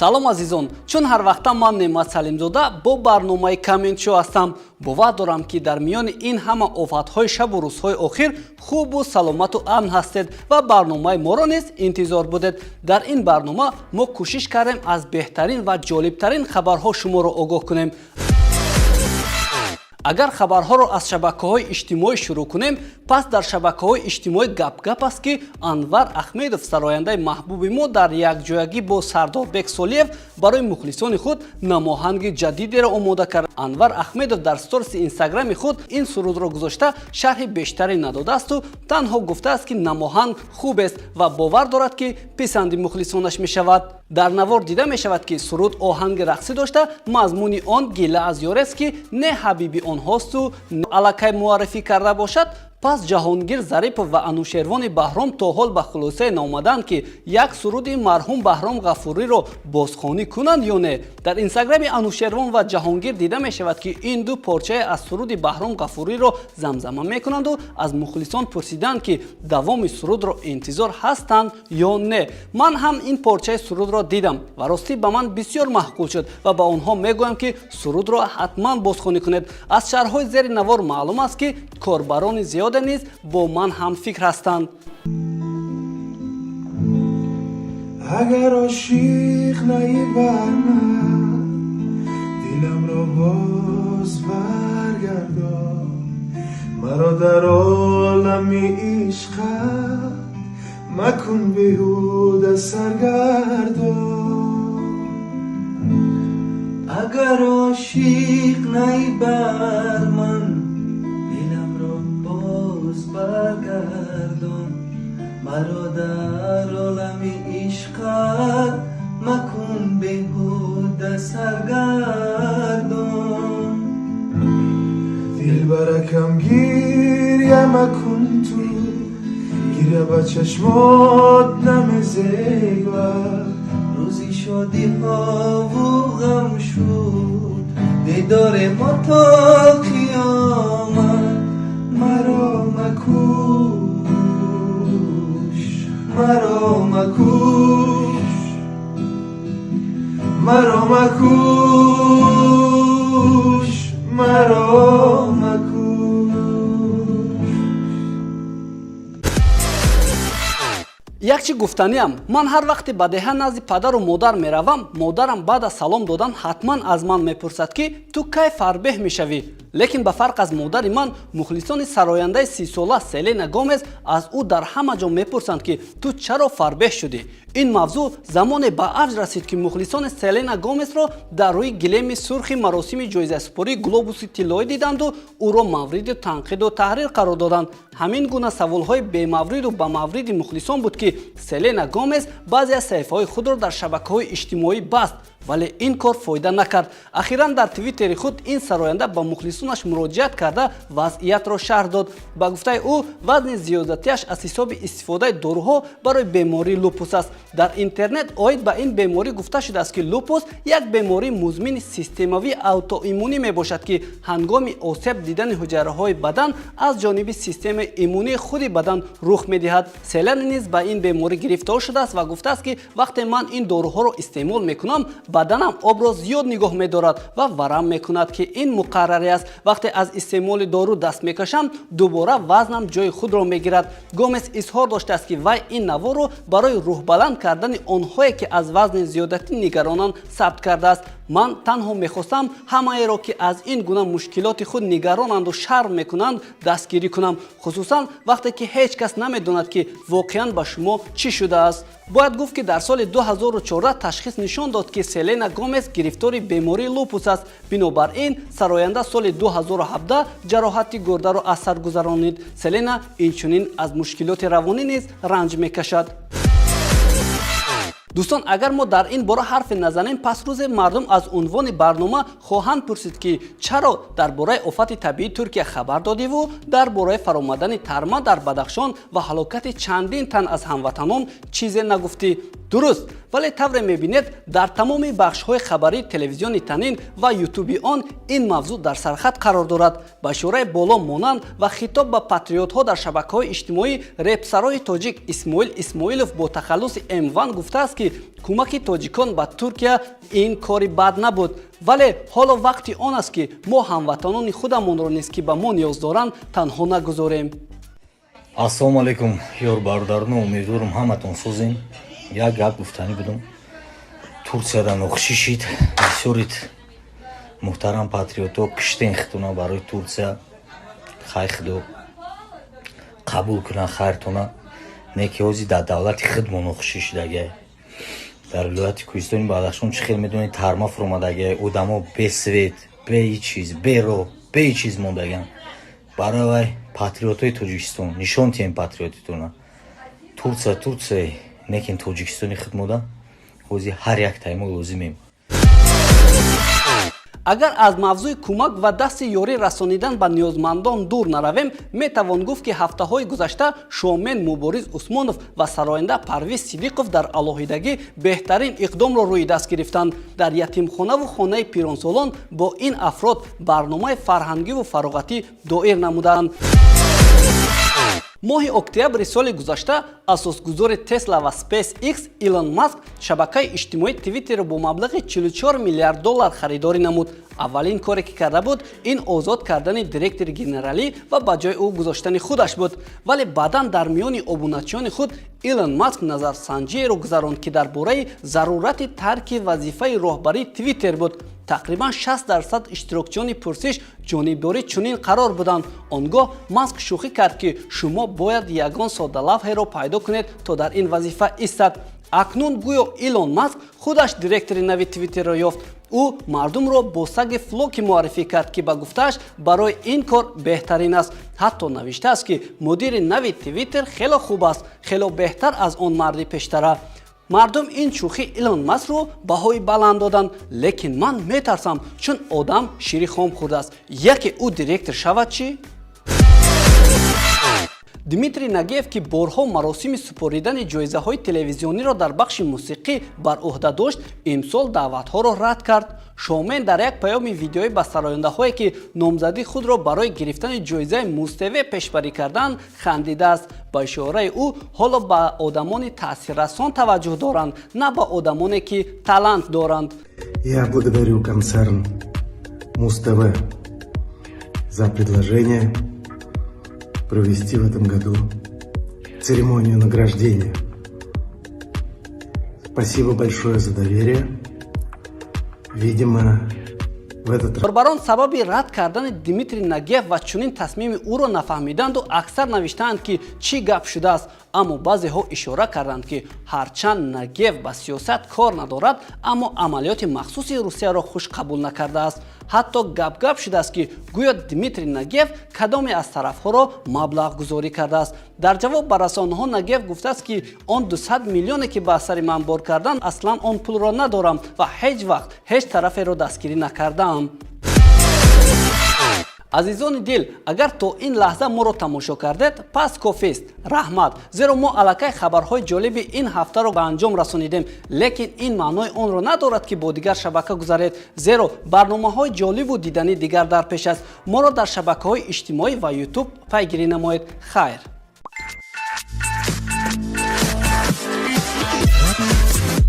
Салом, азизон! Чун ҳар вақта, ман Неъмат Салимзода бо барномаи Комментшоу ҳастам. Бовар дорам, ки дар миёни ин ҳама офатҳои шабу рӯзҳои охир хубу саломату амн ҳастед ва барномаи моро низ интизор будед. Дар ин барнома мо кӯшиш кардем, аз беҳтарин ва ҷолибтарин хабарҳо шуморо огоҳ кунем. Агар хабарҳоро аз шабакаҳои иҷтимоӣ шурӯъ кунем, пас дар шабакаҳои иҷтимоӣ гап-гап аст, ки Анвар Ахмедов, сарояндаи маҳбуби мо, дар якҷоягӣ бо Сардорбек Солиев барои мухлисони худ намоҳанги ҷадидеро омода кард. Анвар Ахмедов дар сториси Инстаграми худ ин сурудро гузошта, шарҳи бештаре надодаасту танҳо гуфтааст, ки намоҳанг хубест ва бовар дорад, ки писанди мухлисонаш мешавад. Дар навор дида мешавад, ки суруд оҳанги рақсӣ дошта, мазмуни он гила аз ёрест, ки не ҳабиби онҳосту аллакай муаррифӣ карда бошад. Пас Ҷаҳонгир Зарипов ва Анушервони Баҳром то ҳол ба хулосае наомаданд, ки як суруди марҳум Баҳром Ғафуриро бозхонӣ кунанд ё не. Дар Инстаграми Анушервон ва Ҷаҳонгир дида мешавад, ки ин ду порчае аз суруди Баҳром Ғафуриро замзама мекунанду аз мухлисон пурсиданд, ки давоми сурудро интизор ҳастанд ё не. Ман ҳам ин порчаи сурудро дидам ва ростӣ ба ман бисёр маъқул шуд ва ба онҳо мегӯям, ки сурудро ҳатман бозхонӣ кунед. Аз шарҳҳои зери навор маълум аст, ки корбарони зиёде низ бо ман ҳамфикр ҳастанд. Агар ошиқ наи бар ман, диламро боз баргардон. Маро дар олами ишқат макун беҳуда саргардон. Агар ошиқ наи бар ман, диламро боз баргардон. Маро дар олами ишқат макун беҳуда саргардон. Дилбаракам, гиря макун ту, гиря ба чашмот намезебад. Рӯзи шодиҳову ғам шуд дидори мо то қиёмат. Маро макуш, маро макуш, маро макуш, маро макуш. Як чи гуфтаниам: ман ҳар вақте ба деҳа назди падару модар меравам, модарам баъд аз салом додан ҳатман аз ман мепурсад, ки ту кай фарбеҳ мешавӣ? Лекин ба фарқ аз модари ман, мухлисони сарояндаи 30-сола Селена Гомес аз ӯ дар ҳама ҷо мепурсанд, ки ту чаро фарбеҳ шудӣ? Ин мавзӯъ замоне ба авҷ расид, ки мухлисони Селена Гомесро дар рӯи гилеми сурхи маросими ҷоизасупории Глобуси тиллоӣ диданду ӯро мавриди танқиду таҳрир қарор доданд. Ҳамин гуна саволҳои бемавриду ба мавриди мухлисон буд, ки Селена Гомес баъзе аз саҳифаҳои худро дар шабакаҳои иҷтимоӣ баст, вале ин кор фоида накард. Ахиран дар Твиттери худ ин сароянда ба мухлисонаш муроҷиат карда, вазъиятро шарҳ дод. Ба гуфтаи ӯ, вазни зиёдатиаш аз ҳисоби истифодаи доруҳо барои бемории лупус аст. Дар интернет оид ба ин беморӣ гуфта шудааст, ки лупус як бемории музмини системавии аутоиммунӣ мебошад, ки ҳангоми осеб дидани ҳуҷайраҳои бадан аз ҷониби системаи иммунии худи бадан рух медиҳад. Селена низ ба ин беморӣ гирифтор шудааст ва гуфтааст, ки вақте ман ин доруҳоро истеъмол мекунам, баданам обро зиёд нигоҳ медорад ва варам мекунад, ки ин муқаррарӣ аст. Вақте аз истеъмоли дору даст мекашам, дубора вазнам ҷои худро мегирад. Гомес изҳор доштааст, ки вай ин наворро барои рӯҳбаланд кардани онҳое, ки аз вазни зиёдатӣ нигаронанд, сабт кардааст. Ман танҳо мехостам ҳамаеро, ки аз ин гуна мушкилоти худ нигаронанду шарм мекунанд, дастгирӣ кунам, хусусан вақте ки ҳеҷ кас намедонад, ки воқеан ба шумо чӣ шудааст. Бояд гуфт, ки дар соли 2014 ташхис нишон дод, ки Селена Гомес гирифтори бемории лупус аст. Бинобар ин сароянда соли 2017 ҷароҳати гурдаро аз сар гузаронид. Селена инчунин аз мушкилоти равонӣ низ ранҷ мекашад. Дӯстон, агар мо дар ин бора ҳарфе назанем, пас рӯзе мардум аз унвони барнома хоҳанд пурсид, ки чаро дар бораи офати табиии Туркия хабар додиву дар бораи фаромадани тарма дар Бадахшон ва ҳалокати чандин тан аз ҳамватанон чизе нагуфтӣ? Дуруст, вале тавре мебинед, дар тамоми бахшҳои хабарии телевизиони Танин ва Ютуби он ин мавзӯъ дар сархат қарор дорад. Ба ишораи боло монанд ва хитоб ба патриотҳо дар шабакаҳои иҷтимоӣ репсарои тоҷик Исмоил Исмоилов бо тахаллуси М1 гуфтааст, ки кӯмаки тоҷикон ба Туркия ин кори бад набуд, вале ҳоло вақти он аст, ки мо ҳамватанони худамонро низ, ки ба мо ниёз доранд, танҳо нагузорем. Ассалому алайкум, ёр бародарону, умедворам, ҳаматон созем. Як гап гуфтанӣ будам. Турсияда нохушӣ шид. Бисёрит муҳтарам патриото киштен хитуна барои Турсия. Хай, худо қабул куна хайртона. Не ки ҳозир дар давлати худмо нохушӣ шидагиай. Дар вилояти Кӯҳистони Бадахшон, чӣ хел медонед, тарма фуромадагиай, одамо бе свет, бе ҳеҷ чиз, бе роҳ, бе ҳеҷ чиз мондагианд. Барои вай, патриотои Тоҷикистон, нишон тиҳем патриотитона. Турсия Турсия, лекин Тоҷикистони худмода ҳозир ҳар як таймо лозимем. Агар аз мавзӯи кӯмак ва дасти ёрӣ расонидан ба ниёзмандон дур наравем, метавон гуфт, ки ҳафтаҳои гузашта шоумен Мубориз Усмонов ва сароянда Парвиз Сидиқов дар алоҳидагӣ беҳтарин иқдомро рӯи даст гирифтанд. Дар ятимхонаву хонаи пиронсолон бо ин афрод барномаи фарҳангиву фароғатӣ доир намуданд. Моҳи октябри соли гузашта асосгузори Тесла ва SpaceX Илон Маск шабакаи иҷтимоии Твиттерро бо маблағи 44 миллиард доллар харидорӣ намуд. Аввалин коре, ки карда буд, ин озод кардани директори генералӣ ва ба ҷои ӯ гузоштани худаш буд. Вале баъдан дар миёни обуначиёни худ Илон Маск назарсанҷиеро гузаронд, ки дар бораи зарурати тарки вазифаи роҳбарии Твиттер буд. Тақрибан 60% иштирокчиёни пурсиш ҷонибдори чунин қарор буданд. Он гоҳ Маск шӯхӣ кард, ки шумо бояд ягон соддалавҳеро пайдо кунед, то дар ин вазифа истад. Акнун гӯё Илон Маск худаш директори нави Твиттерро ёфт. Ӯ мардумро бо саги Флоки муаррифӣ кард, ки ба гуфтааш барои ин кор беҳтарин аст. Ҳатто навиштааст, ки мудири нави Твиттер хело хуб аст, хело беҳтар аз он марди пештара. Мардум ин шӯхи Илон Маскро баҳои баланд доданд, лекин ман метарсам, чун одам шири хом хӯрдааст. Яке ӯ директор шавад, чӣ? Дмитрий Нагиев, ки борҳо маросими супоридани ҷоизаҳои телевизиониро дар бахши мусиқӣ бар ӯҳда дошт, имсол даъватҳоро рад кард. Шоумен дар як паёми видеоӣ ба сарояндаҳое, ки номзадии худро барои гирифтани ҷоизаи Муз-ТВ пешбарӣ карданд, хандидааст. Ба ишораи ӯ, ҳоло ба одамони таъсиррасон таваҷҷӯҳ доранд, на ба одамоне, ки талант доранд. Я благодарю концерн Муз-ТВ за предложение провести в этом году церемонию награждения. Спасибо большое за доверие. Видимо, в этот раз... Корбарон сабаби рад кардани Дмитрий Нагиев ва чунин тасмими ӯро нафаҳмиданду аксар навиштаанд, ки чӣ гап шудааст. Аммо баъзеҳо ишора карданд, ки ҳарчанд Нагиев ба сиёсат кор надорад, аммо амалиёти махсуси Русияро хуш қабул накардааст. Ҳатто гапгап шудааст, ки гӯё Дмитрий Нагиев кадоме аз тарафҳоро маблағгузорӣ кардааст. Дар ҷавоб ба расонаҳо Нагиев гуфтааст, ки он 200 миллионе, ки ба сари ман бор карданд, аслан он пулро надорам ва ҳеҷ вақт ҳеҷ тараферо дастгирӣ накардаам. Азизони дил, агар то ин лаҳза моро тамошо кардед, пас кофист, раҳмат, зеро мо аллакай хабарҳои ҷолиби ин ҳафтаро ба анҷом расонидем. Лекин ин маънои онро надорад, ки бо дигар шабака гузаред, зеро барномаҳои ҷолибу диданӣ дигар дар пеш аст. Моро дар шабакаҳои иҷтимоӣ ва Ютуб пайгирӣ намоед. Хайр.